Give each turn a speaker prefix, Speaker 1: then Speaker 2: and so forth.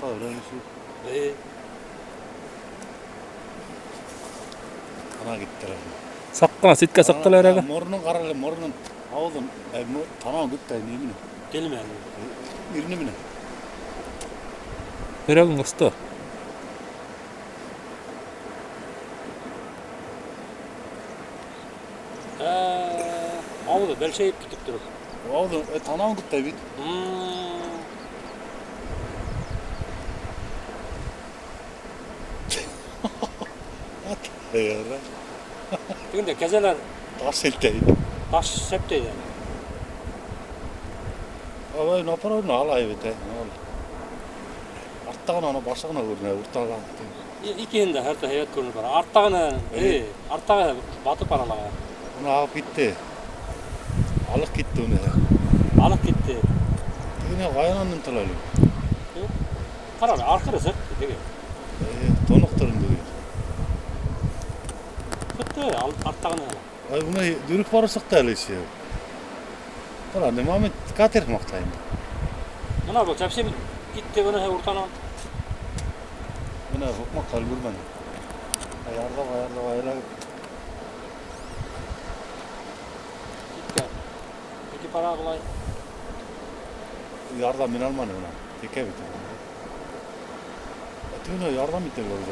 Speaker 1: Артта öğrenişi. Ana gittiler.
Speaker 2: Саҡ ҡына ситкә сыҡтылар әле.
Speaker 1: Морнон ҡара әле, морнон ауыҙын, танауын китте, нимәне?
Speaker 3: Телме?
Speaker 1: Ирене менән.
Speaker 2: Һөйрәгең осто.
Speaker 3: Ауыҙы бәлшәйеп китеп тороп.
Speaker 1: Ауыҙы, танауын китте бит. Ат.
Speaker 3: Тегендә кәзәләр
Speaker 1: Таш һелтәй.
Speaker 3: таш сәптәй.
Speaker 1: Ай, направо алай бит. Артта ғына, ана башы ғына күренә, уртала.
Speaker 3: Икеһен дә һәр һәйбәт күренеп бара. Артта ғына, арттағы батып бара.
Speaker 1: Уны ағып китте. Алыҡ китте уны.
Speaker 3: Алыҡ китте.
Speaker 1: Тегене ҡаянан ынтыла әле.
Speaker 3: Ҡара, арҡыры сыҡты теге.
Speaker 1: Тоноҡтыр инде.
Speaker 3: Сыҡты, артта ғына.
Speaker 1: Ай, уны дөрөҫ барып сыҡты әле ше. Ҡара, нимә мин катер маҡтайым.
Speaker 3: Бына был совсем китте быны уртанан.
Speaker 1: Бына һуҡмаҡҡа өлгөрмәне. Ярҙа, ярҙа, ярҙа.
Speaker 3: Киткән. Китеп бара былай.
Speaker 1: Ярҙа мин алманы бына. Текә бит. Тегене ярҙам итә ул.